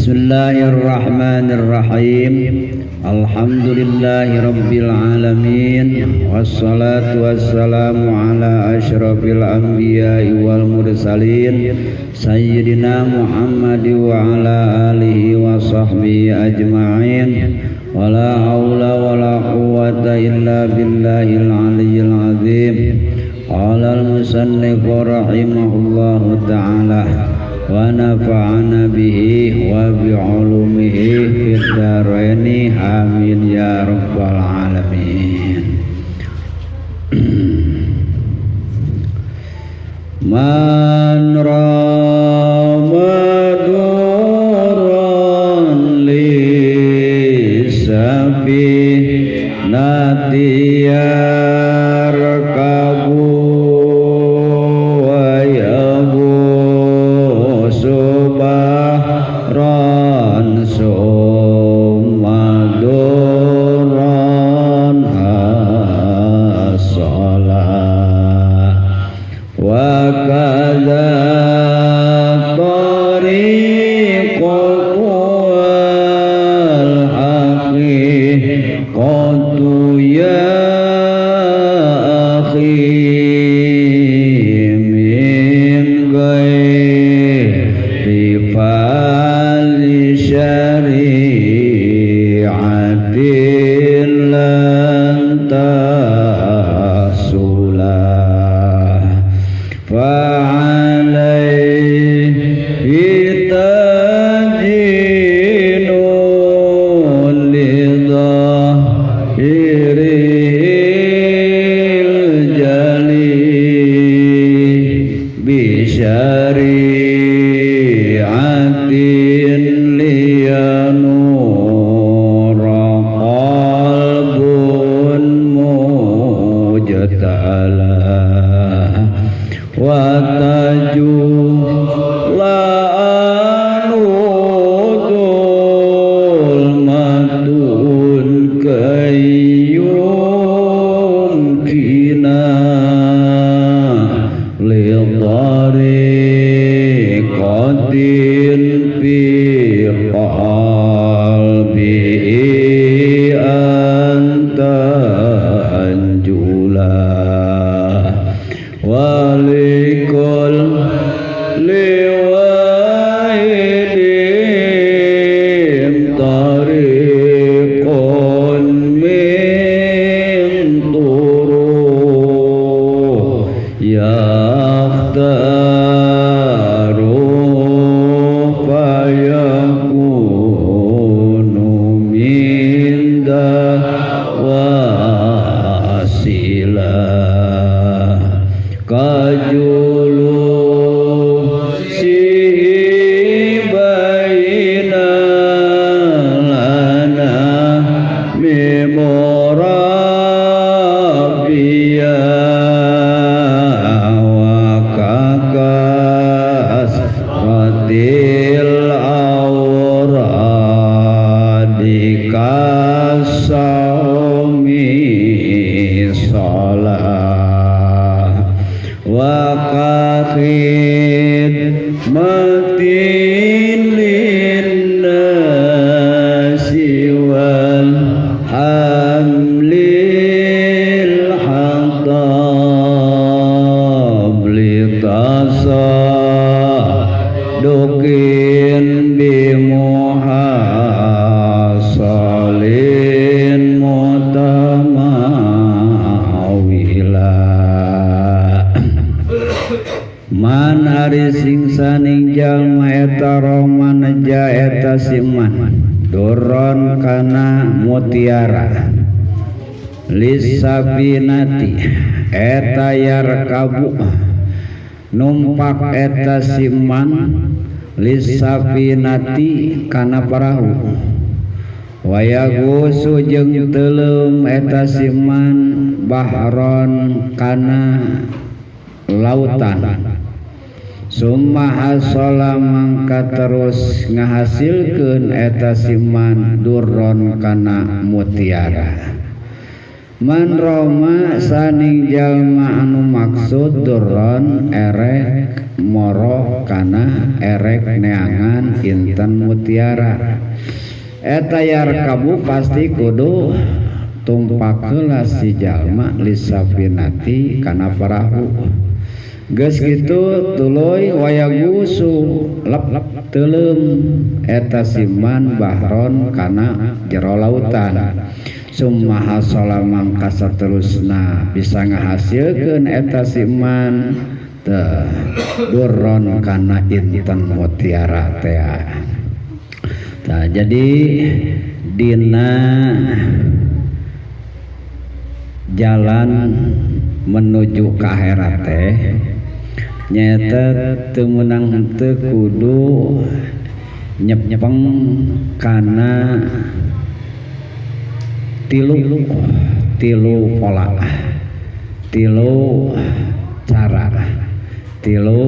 Bismillahirrahmanirrahim. Alhamdulillahi rabbil alamin. Wassalatu wassalamu ala asyrafil anbiya'i wal mursalin sayyidina Muhammad wa ala alihi wa sahbihi ajma'in. Wala haula wala quwwata illa billahil aliyyil azim. Qala al-musannif rahimahullahu ta'ala wa nafa'ana bihi wa bi'ulumihi fid dharaini amin ya rabbal alamin. Man ramaduran li safinati yarkabu wa yabusu bahran summa durran hasala wa kadza tariqu wal haqiqatu ya akhi min ghairi fali syari'atin lan tahsula fa'alaihi tajinun lidhahiril jali bisyari'atin liyanura qalbun mujtala wa tajula anudul matun kayyumkina li tariqatin fi qalbi anta anjula walikul liwahidin tariqun min turuq yakhtaru fayakunu min dawasila kajulu sihi baina lana mimurabbiya wa kakas ratil awradi kasaumi salah wa kakhidmatin linnasi wal hamlil hatab litasadukin bimuhasalin mutamawila. Man ari singsaning jalma eta roman neja eta siman doron kana mutiara lisabinati eta yarkabu numpak eta siman lisabinati kana parahu wayagusu jeung teuleum eta siman bahron kana lautan summa hasala mangka terus ngahasilkeun eta siman durron kana mutiara. Man roma saning jalma anu maksud durron erek moro kana erek neangan intan mutiara eta yarkabu pasti kudu tumpak heula si jalma lisafinati kana parahu. Geus kitu tuluy wayagusu lep teuleum eta siman bahron kana jero lautan. Summa hasala mangka saterusna bisa ngahasilkeun eta siman teh durron kana intan mutiara teh. Tah jadi dina jalan menuju ka akhirat teh nyaeta teu meunang henteu kudu nyepeng kana tilu pola, tilu cara, tilu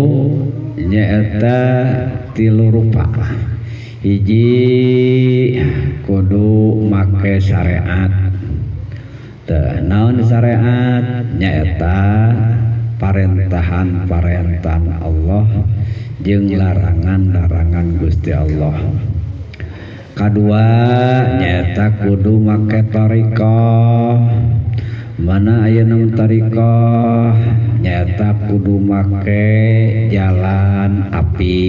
nyaeta tilu rupa. Hiji kudu make syariat. Teu naon syariat nyaeta parentahan-parentahan Allah jeung larangan-larangan Gusti Allah. Kadua nyaeta kudu make thariqah. Mana ayeuna thariqah nyaeta kudu make jalan api,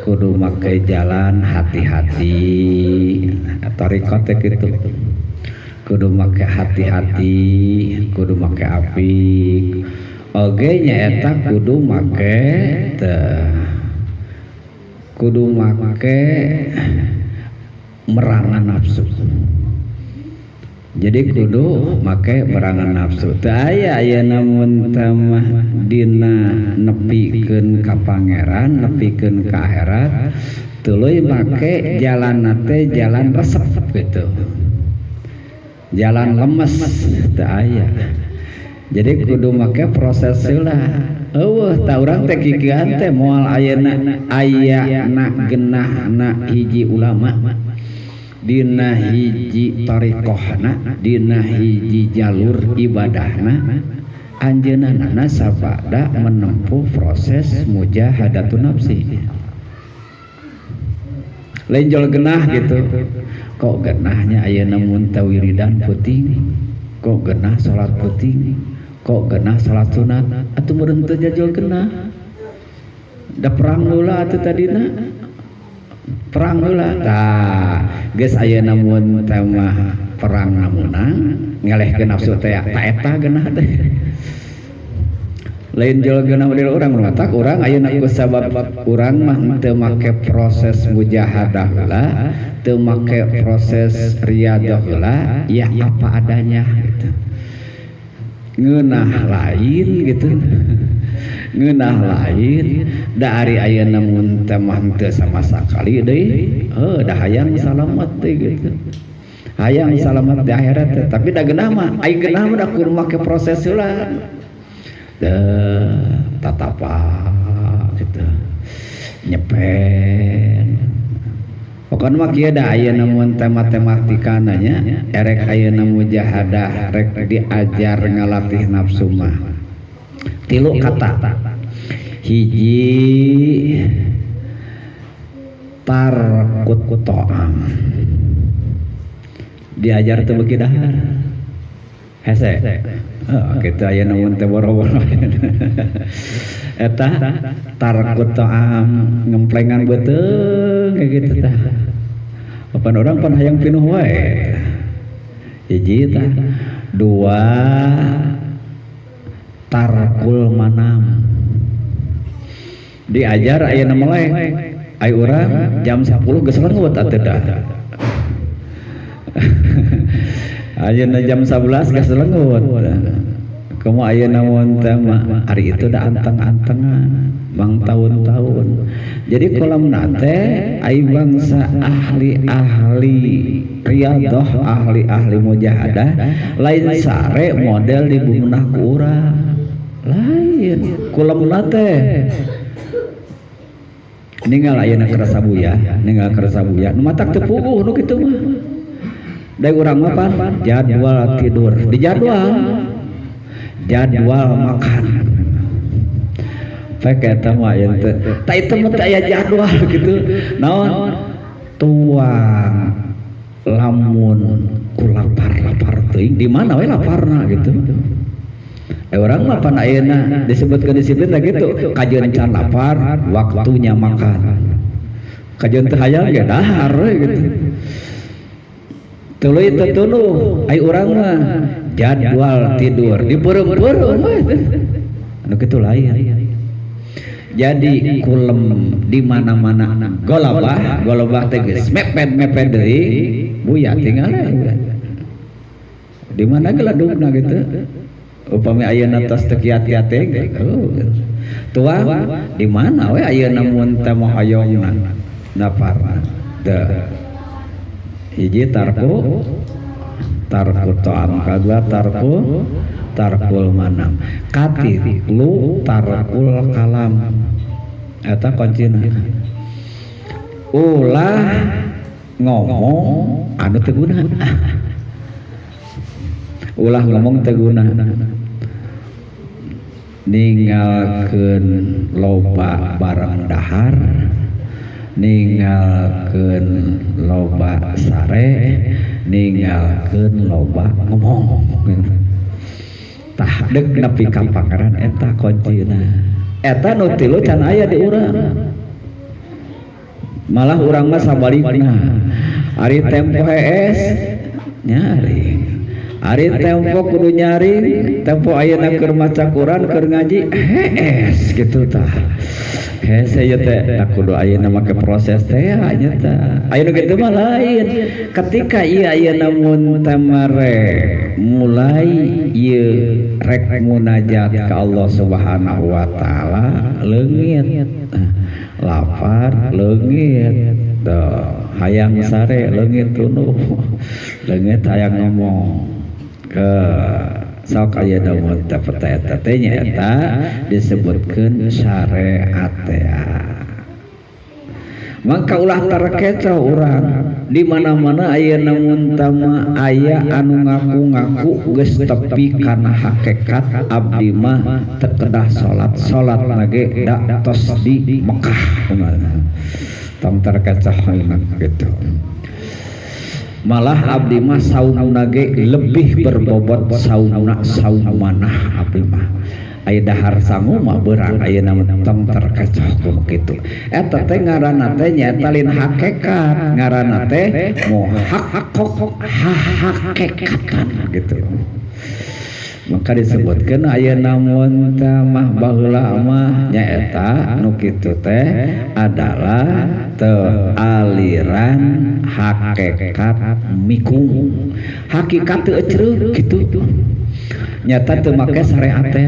kudu make jalan hati-hati. Thariqah teh kitu, kudu make hati-hati, kudu make api. Oge nyaeta kudu make teh kudu make merangan nafsu. Jadi kudu make merangan nafsu. Teu aya ayeuna mun teh mah dina nepikeun ka pangeran, nepikeun ka akhirat, tuluy make jalanna teh jalan resep gitu. Jalan lemes teu aya. Jadi kudu make proses heula. Eueuh tah urang teh kikieuan teh moal ayeuna ayana genahna hiji ulama, dina hiji thariqahna, dina hiji jalur ibadahna, anjeunna sabada menempuh proses mujahadatun nafsi. Lain jol genah gitu. Kok genahnya ayeuna mun teh wiridan peuting, kok genah salat peuting, kok genah salat sunat, atuh meureun teu jajol genah. Da perang heula atuh tadina. Perang heula. Tah, geus ayeuna mun teh mah perang meunang, ngelehkeun nafsu teh ta eta genah teh. Lain jol genah model urang matak urang ayeuna ku sabab urang mah teu make proses mujahadah heula, teu make proses riyadhah heula, ya apa adanya gitu. Ngeunah lain gitu. Ngeunah lain da ari ayeuna mun teh mah teu sama sakali deui, heuh da hayang salamet deui gitu. Hayang salamet di akhirat teh, tapi da geunah mah ai geunah mah da kudu make proses heula. Tatapa gitu. Nyepen. Pokona mah kieu da ayeuna mun teh matematikana nya erek ayeuna mujahadah rek diajar ngalatih nafsu mah. Tilu kata. Hiji tarkut ta'am. Diajar teu beuki dahar. Hese. Oh, kitu ayeuna mun teh boro-boro. Eta tarkut ta'am ngemplengan beuteung kayak gitu tah. Apan urang pan hayang pinuh wae. Hiji tah. Dua tarkul manam. Diajar ayeuna melek. Ai urang jam 10 geus lenggut atuh dah. Ayeuna jam 11 geus lenggut. Komo ayeuna mun teh mah ari itu da anteng-antengan mang tahun-tahun. Jadi kolam teh ai bangsa ahli-ahli riyadhah, ahli-ahli mujahadah lain sare model di bumunah ku urang. Lain kolam teh ninggal ayeuna kerasa buya, ninggal kerasa buya nu matak teu puguh nu kitu mah. Da urang mah pan jadwal tidur, di jadwal, jadwal makan. Pek eta mah aya teh. Tah, itu mah teu aya jadwal gitu. Naon? Tuang lamun ku lapar-lapar teuing di mana we laparna gitu. Eh, urang mah pan ayeuna disebutkeun disiplin lah gitu. Kajeun can lapar, waktunya makan. Kajeun teu hayang ge dahar we gitu. Tuluy teu tunduh, ai urang mah jadwal tidur dipeureum-peureum we. Anu kitu lain. Jadi kulem di mana-mana golabah, golabah teh geus mepet-mepet deui, buya tinggal we. Di mana geladugna gitu. Upami ayeuna tos teu kiat-kiat teh oh, gitu. Tuang di mana we ayeuna mun teh mah hoyongna naparna. Teu. Hiji tarku tarku ta'am, kadua tarku tarkul manam, katilu tarkul kalam. Eta kuncina, ulah ngomong anu teu guna, ulah ngomong teu guna, ninggalkeun loba barang dahar, ninggalkeun loba sare, ninggalkeun loba ngomong. Tah, deuk nepi ka Pangeran, eta kuncina. Eta nu tilu can aya di urang. Malah urang mah sabalikna, ari tempo hees nyaring, ari tempo kudu nyaring, tempo ayeuna keur maca Quran, keur ngaji hees gitu. Tah, hese ieu teh da kudu ayeuna make proses teh nya. Tah, aya nu kitu mah lain. Ketika ieu ayeuna mun tamare mulai ieu rek munajat ka Allah Subhanahu wa Taala, leungit lapar, leungit hayang sare, leungit tunduh, leungit hayang ngomong ke sok. Ayeuna mun teh eta teh nya, eta disebutkeun syariat teh. Maka ulah terkecoh urang di mana-mana. Ayeuna mun tama aya anu ngaku-ngaku geus tepi kana hakikat, abdi mah teu kedah salat, salat ge da tos di Mekah. Tong terkecoh gitu. Malah abdi mah saumna ge lebih berbobot, saumna saum manah, abdi mah aya dahar sangu mah beurang ayeuna. Tong terkecoh kumaha kitu. Eta teh ngaranna teh nyaeta lain hakikat, ngaranna teh muhaqqaq hahakekatan gitu. Maka disebutkeun ayeuna mun mah baheula mah nyaeta nu kitu teh adalah teu aliran hakikat mikung, hakikat teu ecreug kitu, nyata teu make syariat teh.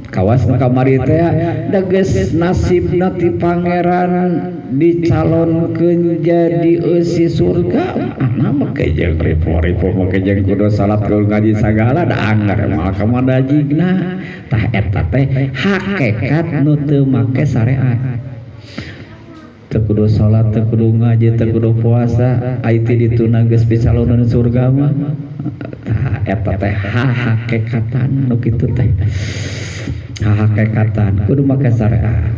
Kawas nu kamari teh da geus nasibna ti Pangeran dicalonkeun jadi eusi surga, nah make jeung ripo-ripo, make jeung kudu salat, kudu ngaji sagala, da anggar moal ka mana jigna. Tah, eta teh hakikat nu teu make syariat, teu kudu salat, teu kudu ngaji, teu kudu puasa, ai ti dituna geus dicalonan surga mah. Tah, eta teh hakikatan nu kitu teh, hakikatan kudu make syariat.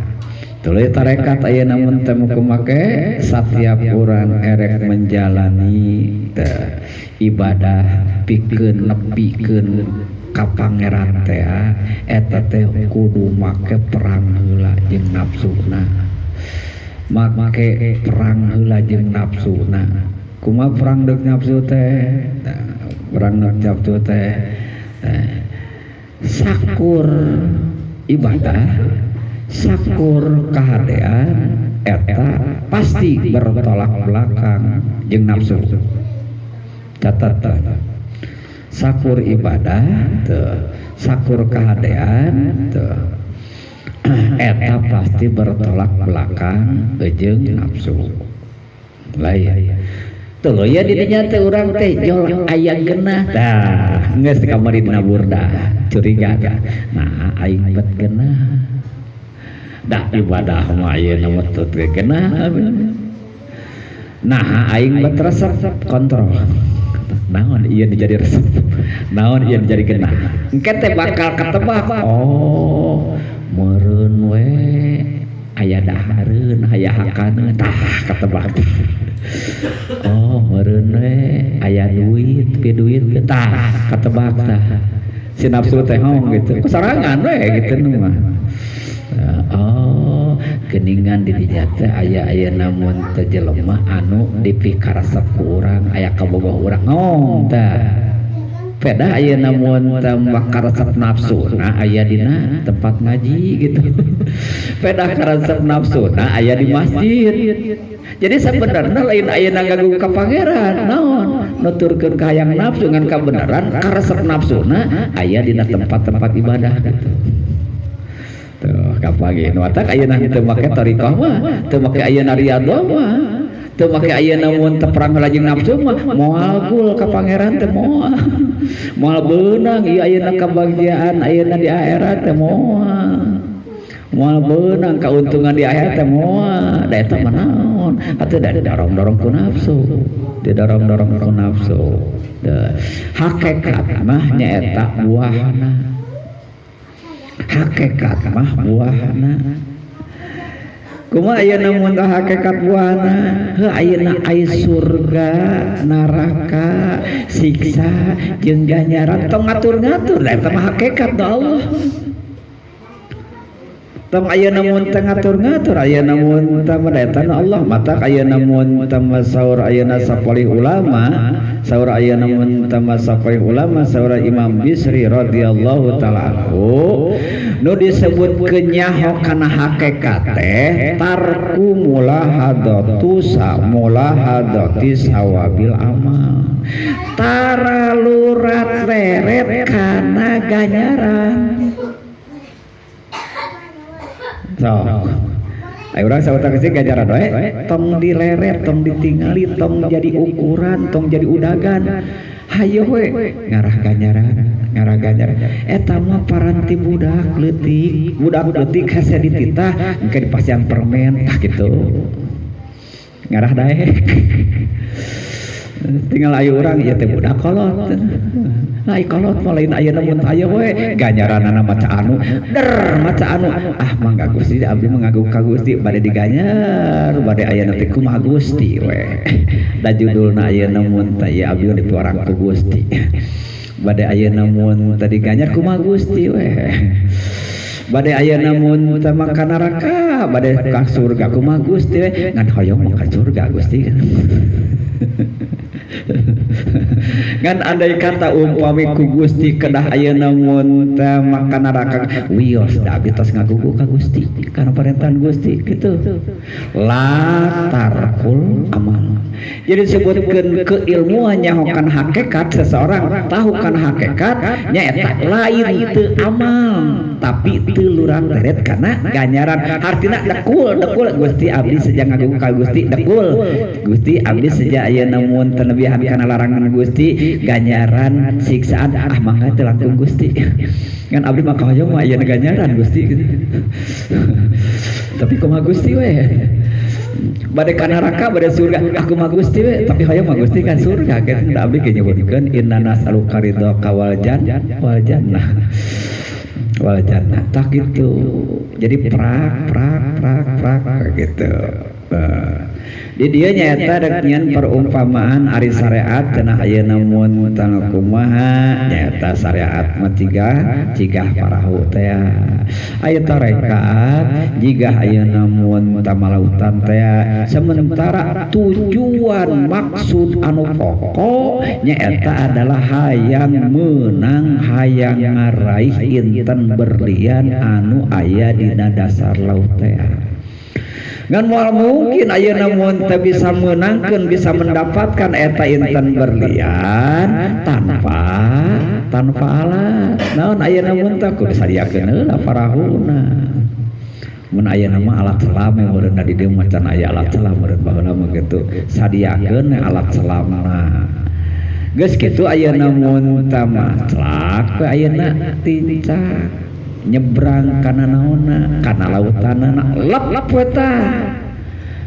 Tuluy tarekat ayeuna mun teh make satiap urang erek menjalani teh ibadah pikeun nepikeun ka Pangeran teh, eta teh kudu make perang heula jeung nafsuna, make perang heula jeung nafsuna. Kumaha perang deuk nafsu teh? Perang deuk nafsu teh sakur ibadah, sakur kahadean, eta pasti bertolak belakang jeung nafsu. Catatan, sakur ibadah teu, sakur kahadean teu, eta pasti bertolak belakang jeung nafsu. Lain tuluy ya didinya teh urang teh jol aya geunah. Tah, geus kamari dina burdah curiga, nah aing bet geunah dah ibadah mah ayeuna mah teu geunah. Nah aing bet resep kontrol. Naon ieu nu jadi resep, naon ieu nu jadi genah. Engke teh bakal ketebak. Oh, meureun we aya dahareun, aya hakaneun, tah ketebak. Oh, meureun we aya duit, pi duit tah ketebak tah. Si nafsu teh hong gitu. Kesorangan we gitu nu mah. Oh, geningan di dinya teh aya namun teh jelema anu dipikaresep ku urang, aya kabogoh urang ngong tah. Pedah aya namun teh karesep nafsuna aya dina tempat ngaji gitu. Pedah karesep nafsuna aya di masjid. Jadi sebenarnya lain ayeuna ngagugu ka pangeran, naon nuturkeun ka hayang nafsu ngan kabeneran karesep nafsuna aya dina tempat-tempat ibadah gitu. Tuh kapagi nu atak ayeuna teu make thariqah mah, teu make ayeuna riyadhah mah, teu make ayeuna mun teu perang lajeng nafsu mah moal gul ka pangeran teh moal. Moal beunang ieu ayeuna kabagjaan ayeuna di akhirat teh moal. Moal beunang kauntungan di akhirat teh moal. Da eta mah naon? Atuh da didorong-dorong ku nafsu. Didorong-dorong ku nafsu. Hakikat mah nyaeta buahna. Hakikat mah buahna. Kumaha ayeuna mun tah hakikat buahna? Heuh ayeuna aya surga, neraka, siksa jeung ganjaran tong ngatur-ngatur da eta mah hakikat da Allah. Tong ayeuna mun teh ngatur-ngatur ayeuna mun teh mah eta nu Allah matak ayeuna mun teh mah saur ayeuna sapalih ulama, saur ayeuna mun teh mah sapalih ulama, saur Imam Bisri radhiyallahu taala anhu nu disebut kenyaho kana hakikat teh tarku mulahadatu sa mulahadati sawabil amal taralurat leret kana ganjaran. So, ayo urang saurang geus ganjaran we, tong dileret, tong ditingali, tong jadi ukuran, tong jadi udagan. Hayo we ngarah ganjaran, ngarah ganjaran. Eta mah paranti budak leutik, budak leutik hese dititah, engke dipasihan permen tah kitu. Ngarah daek. Tinggal ayo urang ieu teh budak kolot. Ai kolot mah lain ayeuna mun aya we ganjaranana maca anu, der maca anu. Ah mangga Gusti abdi mah ngagu ka Gusti bade diganyar, bade ayeuna teh kumaha Gusti we. Da judulna ayeuna mun teh ieu abdi dipiwarang ku Gusti. Bade ayeuna mun teh diganyar kumaha Gusti we. Bade ayeuna mun teh mah ka neraka, bade ka surga kumaha Gusti we. Ngan hoyong mah ka surga Gusti. Ngan andai kata umpami ku Gusti kedah ayeuna mun teh maka neraka wios da abdi tos ngagugu ka Gusti kana parentahan Gusti kitu la tarkul amal. Jadi disebutkeun keilmuan nyahokan hakikat seseorang tahu kan hakikat nyaeta lain teu amal tapi teu lurat teret kana ganjaran hartina dekul dekul Gusti abdi sejak ngagugu ka Gusti dekul Gusti abdi sejak ayeuna mun teu nebihan kana larangan Gusti ganjaran siksaan ah mangga teu langkung Gusti ngan abdi mah kahoyong mah ayeuna ganjaran Gusti gitu. Tapi kumaha Gusti we bade ka neraka bade surga aku mah Gusti we tapi hoyong mah Gusti kan surga kitu da abdi ge nyebutkeun inna nas'aluka ridhoka wal jannah wal jannah tah kitu. Jadi prak prak prak prak gitu. Di dieu nyaeta rek nyian perumpamaan ari syariat cenah ayeuna mun tanu kumaha nyaeta syariat mah cigah parahu teh aya tarekat jigah ayeuna mun tamalautan teh sementara tujuan maksud anu pokok nyaeta adalah hayang meunang hayang ngaraih inten berlian anu aya dina dasar laut teh. Ngan moal mungkin ayeuna mun teh bisa meunangkeun bisa mendapatkan eta inten berlian tanpa alat. Naon ayeuna mun teh kudu sadiakeun heula parahuna. Mun ayeuna mah alat selam meureun di dieu mah can aya alat selam meureun baheula mah kitu. Sadiakeun alat selamna. Geus kitu ayeuna mun teh mah celak we ayeuna tincak nyebrang kana naonna kana lautanana lep we tah.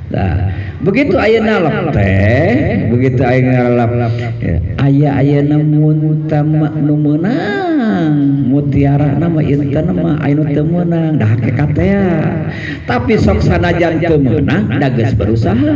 Nah, begitu ayeuna lep teh, begitu ayeuna lep ya, aya ayeuna mun tama nu meunang mutiara mah inten mah, aya nu teu meunang da hakikat teh. Tapi sok sanajan teu meunang da geus berusaha,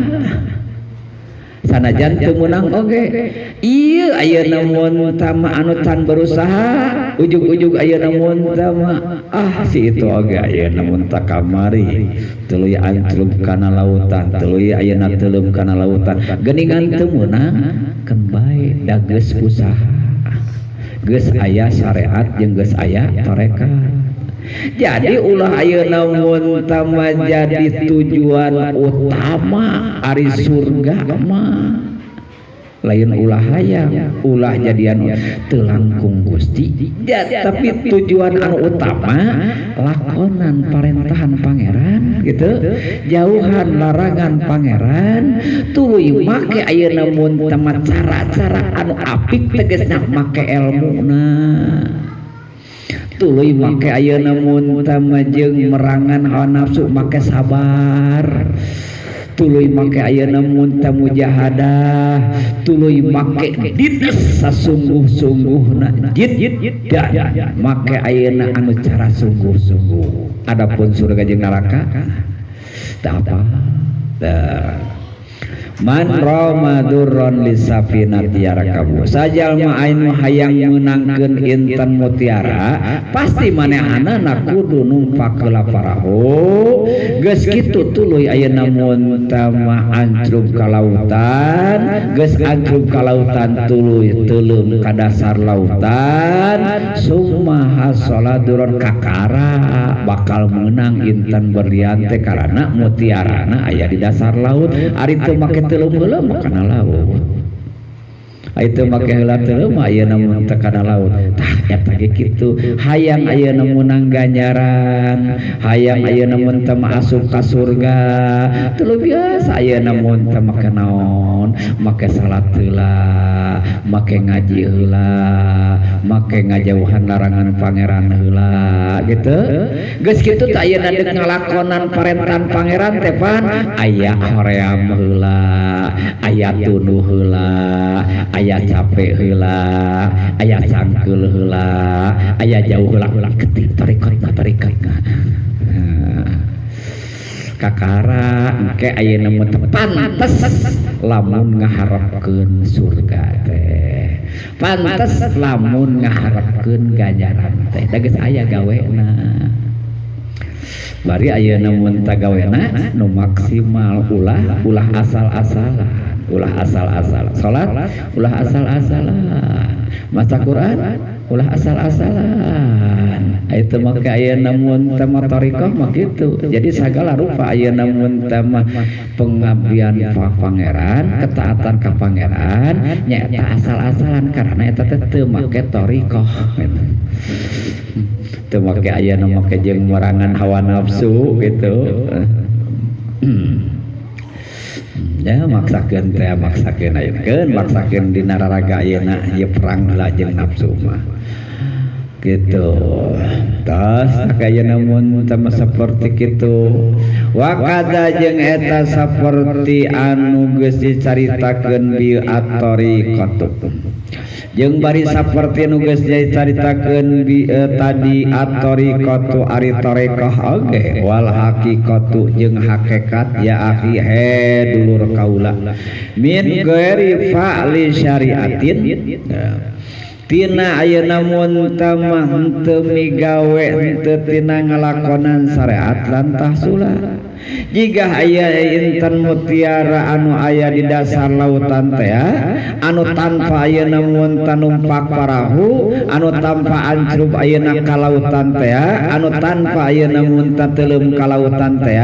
sanajan teu meunang oge. Ieu ayeuna mun tama anu can berusaha, ujug-ujug ayeuna mun tama, ah, si itu oge ayeuna mun ta kamari tuluy anclub kana lautan, tuluy ayeuna teuleum kana lautan, geuningan teu meunang. Keun bae, da geus usaha, geus aya syariat jeung geus aya tarekat. Jadi ulah ayeuna mun tama jadi tujuan utama. Ari surga mah lain, ulah hayang, ulah jadian teu langkung Gusti ya, tapi tujuan anu utama lakonan parentahan Pangeran gitu, jauhan larangan Pangeran, tuluy make ayeuna mun tama cara-cara anu apik, tegasna make elmuna, tuluy make ayeuna mun tama jeung merangan hawa nafsu, make sabar, tuluy make ayeuna mun ta mujahadah, tuluy make dinas sasungguh-sungguhna jid dan make ayeuna anu cara sungguh-sungguh. Adapun surga jeung neraka tak apa. Dah. Man rama durron lisafinati yarkabu, sajalma anu hayang meunangkeun intan mutiara pasti manehanana kudu numpak heula parahu. Geus kitu tuluy ayeuna mun tama ancrub ka lautan, geus ancrub ka lautan tuluy teuleum ka dasar lautan, summa hasala durron, kakara bakal meunang intan berlian teh karena mutiarana aya di dasar laut. Ari teu make teuleum heula mah kana laut, ari teu make heula teuleum mah ayeuna mun teu kana laut. Tah, eta ge kitu, hayang ayeuna meunang ganjaran, hayang ayeuna mun teu asup ka surga, teu biasa ayeuna mun teu make naon, make salat heula, make ngaji heula, make ngajauhan larangan Pangeran heula gitu. Geus kitu teh ayeuna deuk ngalakonan parentahan Pangeran teh pan aya hoream heula, aya tunduh heula, aya capek heula, aya cangkeul heula, aya jauh heula. Ketik tarekatna, tarekatna kakara engke ayeuna mah teu pantes lamun ngaharepkeun surga teh, pantes lamun ngaharepkeun ganjaran teh, da geus aya gawena. Bari ayeuna mun ta gawena nu maksimal, ulah ulah asal-asalan, ulah asal-asalan salat, ulah asal-asalan maca Quran, ulah asal-asalan itu. Maka ayeuna mun teh mah thariqah mah kitu. Jadi sagala rupa ayeuna mun teh mah pengabdian ka Pangeran, ketaatan ka Pangeran nyaeta asal-asalan karena eta teh teu make thariqah gitu. Teu make ayeuna make jeung merangan hawa nafsu gitu. Ya, maksakeun teh, maksakeun ayeuna keun, maksakeun dina raraga ayeuna ieu perang heula jeung nafsu mah gitu. Tas ayeuna mun teh seperti kitu. Wakada jeung eta saperti anu geus dicaritakeun bi at-tariqatu, jeung bari saperti nu geus dicaritakeun bi tadi at-tariqatu ari tarekah oge, wal haqiqatu jeung hakikat, ya akhi, he dulur kaula, min ghairi fa'li syariatin ya. Tina ayeuna mun mah henteu migawe, henteu tina ngalakonan syariat, lantah sula jika aya intan mutiara anu aya di dasar lautan teh, anu tanpa ayeuna mun numpak parahu, anu tanpa ancrub ayeuna ka lautan teh, anu tanpa ayeuna mun teuleum ka lautan teh,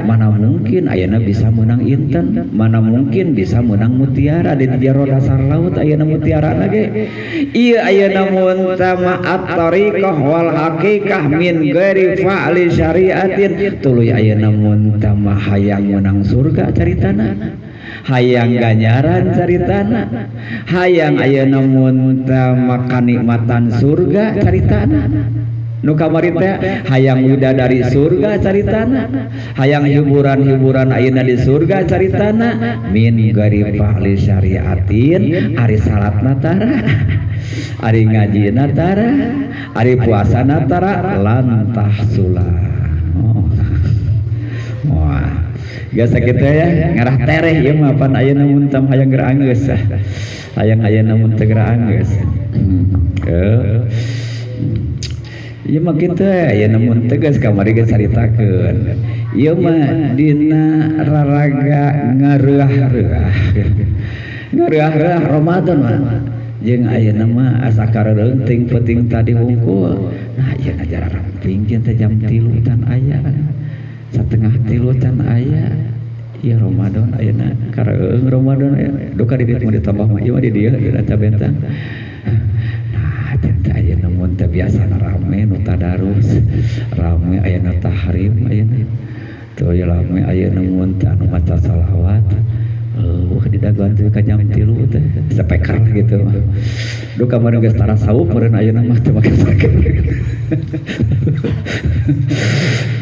mana mungkin ayeuna bisa menang intan, mana mungkin bisa menang mutiara? Di jero dasar laut ayeuna mutiara ge. Ieu ayeuna mun tama at-tariqah wal haqiqah min ghairi fa'li syariatin, tuluy ayeuna mun tama hayang menang surga caritana, hayang ganjaran caritana, hayang ayeuna mun tama kanikmatan surga caritana. Nu kamari teh hayang widadari surga caritana, hayang hiburan-hiburan ayeuna di surga caritana, min ghairi fahli syariatin, ari salatna tara, ari ngajina tara, ari puasana tara, lantah sula. Oh. Wah, biasa kita ya ngarah tereh ieu mah pan ayeuna mun tam hayang geura anggeus. Hayang ayeuna mun teu geura anggeus. Ieu mah kitu ayeuna mun teu geus kamari geus caritakeun. Ieu mah dina raraga ngareuah-reuah. Ngareuah-reuah Ramadan mah. Jeung ayeuna mah asa kareureung peuting tadi hungkul. Nah, ieu jararamping jeung teh jam 3 can aya. 2:30 can aya. Ieu Ramadan ayeuna kareueung Ramadan aya. Duka di dieu mah ditambah mah ieu mah di dieu ieu bentang. Nah, teh ayeuna mun teh biasana rame nu tadarus, rame ayeuna tahrim ayeuna. Tuh ieu rame ayeuna mun teh anu maca salawat. Di dagoan teh ka jam 3 teh speaker gitu mah. Duh kamari geus tarasaup meureun ayeuna mah teu make speaker.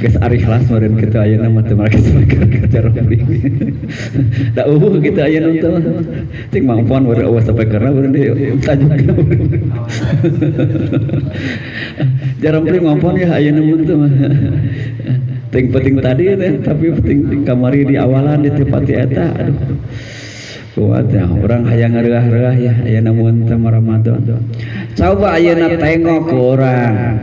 Geus ari ikhlas meureun kitu ayeuna mah teu make speaker jarang. Da eueuh kitu ayeuna teh mah. Cing mampuan meureun eueuh speakerna meureun di tajuk. Jarang mampuan ya ayeuna mun teh mah. Ting penting tadi teh, tapi penting kamari di awalan di tepati eta, aduh. Kuat ya, orang hayang ngareuah-reuah ya ayeuna mun teh Ramadan. Coba ayeuna tengok ke orang.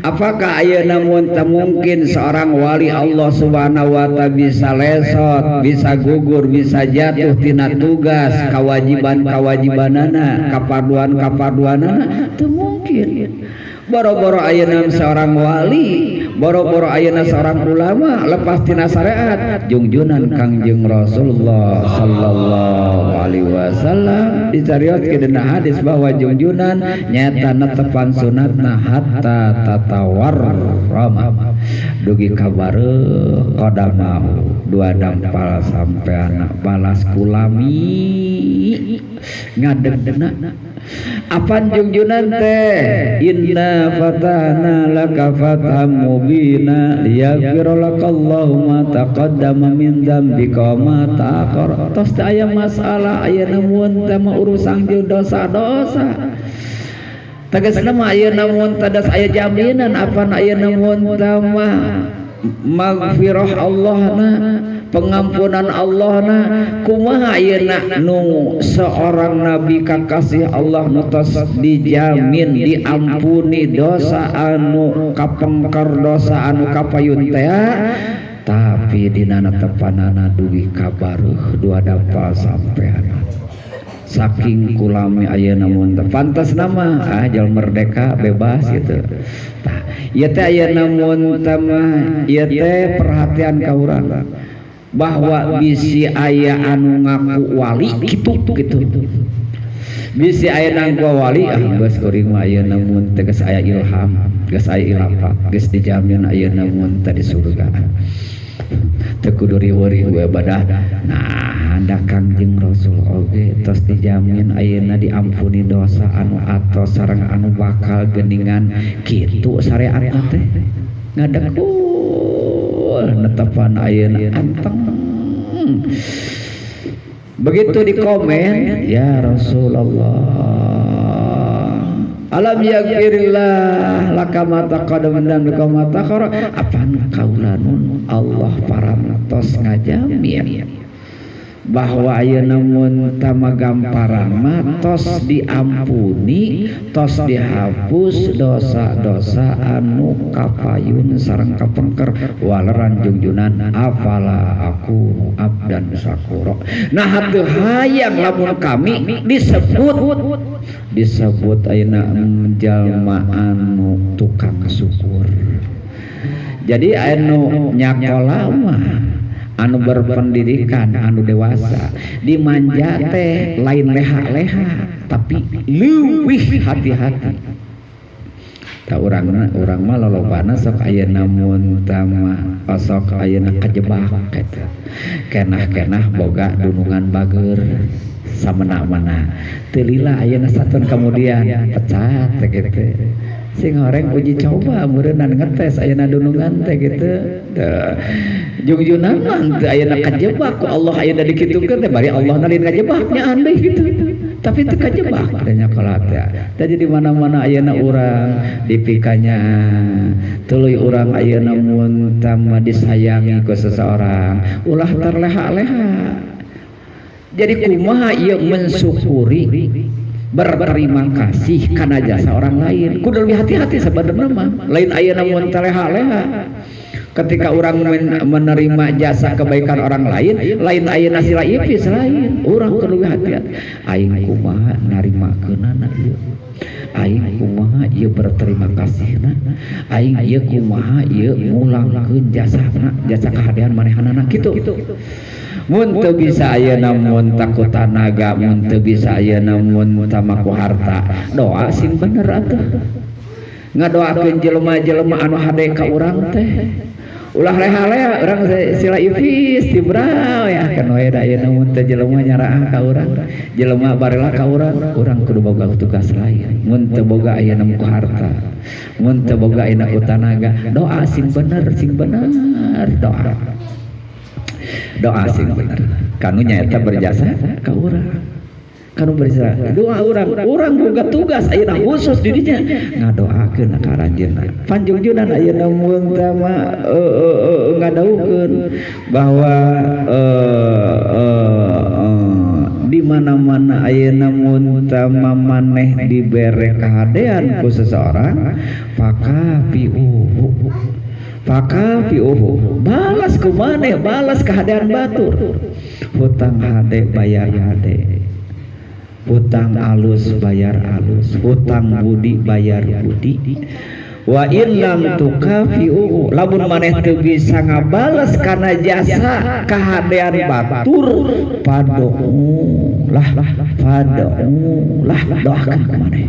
Apakah ayeuna mun teh mungkin seorang wali Allah Subhanahu wa taala bisa lesot, bisa gugur, bisa jatuh tina tugas, kewajiban-kewajibanana, kaparduan-kaparduanana? Teu mungkin. Boro-boro ayeuna seorang wali, boro-boro ayeuna seorang ulama lepas tina syariat, jungjunan Kangjeng Rasulullah sallallahu alaihi wasallam dicarioskeun dina hadis bahwa jungjunan nyata netepan sunatna hatta tatawarrama dugi ka bareuh qadamahu dua dampal sampeana balas kulami ngadegna. Apan jungjunan teh inna fatahna laka fatham mubina liyaghfira lakallahu ma taqaddama min dzambika wa ma ta'akhkhara. Tos teh aya masalah ayeuna mun teh mah urusan jeung dosa-dosa. Tegasna mah ayeuna mun teh aya jaminan apan ayeuna mun teh mah magfirah Allah na, pengampunan Allah na, kumaha ayeuna nu seorang nabi kakasih Allah nu tos dijamin diampuni dosa anu kapengker, dosa anu kapayun teh, tapi dina tepanana dugi ka baruh dua dampal sampean saking kulami ayeuna mun teh pantas nama ah jal merdeka bebas gitu. Tah ieu teh ayeuna mun teh mah ieu teh perhatian ka urang bahwa bisi aya anu ngaku wali kitu kitu, bisi aya ngaku wali, ah geus kuring mah ayeuna mun teh geus aya ilham, geus aya ilafat, geus dijamin ayeuna mun teh di surga, teu kudu riweuh-riweuh ibadah. Nah, anda Kangjeng Rasul oge tos dijamin ayeuna diampuni dosa anu atos sareng anu bakal geningan kitu syariatna teh ngadekul netepan ayeuna anteng. Begitu di komen, ya Rasulullah, alam yaghfirillah laka ma taqaddama min dzambika wa ma ta'akhkhara, apan kaula nun Allah parantos ngajamin bahwa ayeuna mun tama gamparan mah tos diampuni, tos dihapus dosa-dosa anu kapayun sareng kapengker, waleran jungjunan afala aku abdan syakura. Nah, hatuh hayang lamun kami disebut disebut ayeuna jalma anu tukang syukur. Jadi anu nyakola mah anu berpendidikan, anu dewasa dimanja teh lain leha-leha tapi leuwih hati-hati. Tak urang urang mah lolobana sok ayeuna mun tama osok ayeuna kajebak eta kenah-kenah boga dunungan bager samena-mena teu lila ayeuna satun kemudian pecat teh gitu. Sing horeng uji coba meureunnan ngetes ayeuna dunungan teh gitu. Jungjunan mah teu ayeuna kajebak ku Allah, ayeuna dikitukeun teh bari Allah lain kajebak nya deui gitu. Tapi teu kajebak adanya kolot ya. Tadi di mana-mana ayeuna urang dipikanya tuluy urang ayeuna mun tama disayangi ku seseorang, ulah terleha-leha. Jadi kumaha ieu mensyukuri, berterima kasih karena jasa orang lain, kudu lebih hati-hati. Sebenarnya mah lain ayeuna mun terleha-leha ketika orang menerima jasa kebaikan orang lain, lain ayeuna sila ipis, lain, urang kudu lebih hati-hati. Aing kumaha narimakeunana ieu, aing kumaha ieu berterima kasihna, aing ieu kumaha ieu ngulangkeun jasana, jasa kahadean manehanana kitu. Mun teu bisa ayeuna mun ku tanaga, mun teu bisa ayeuna mun tama ku harta, doa sing bener atuh. Ngadoakeun jelema-jelema anu hade ka urang teh ulah leha-leha. Urang sila ipis tibrau ya kan we da ayeuna mun teu jelema nyaraah ka urang, jelema barela ka urang, urang kudu boga tugas lain. Mun teu boga ayeuna ku harta, mun teu boga ayeuna ku tanaga, doa sing bener, sing bener doa, doa sing bener kanu nyaeta berjasa ka urang, kanu berjasa doa urang. Urang boga tugas ayeuna khusus di dinya ngadoakeun ka aranjeunna. Panjungjunan ayeuna mun teh mah ngadawuhkeun bahwa di mana-mana ayeuna mun teh maneh dibere kahadean ku seseorang, fakafiuhu, fakafiuhu, balas ku maneh, balas kahadean batur. Hutang hade bayar hade, hutang alus bayar alus, hutang budi bayar budi. Wa in lam tukafi'u, lamun maneh teu bisa ngabales kana jasa kahadean batur, fad'u lah, fad'u lah, doakeun ku maneh.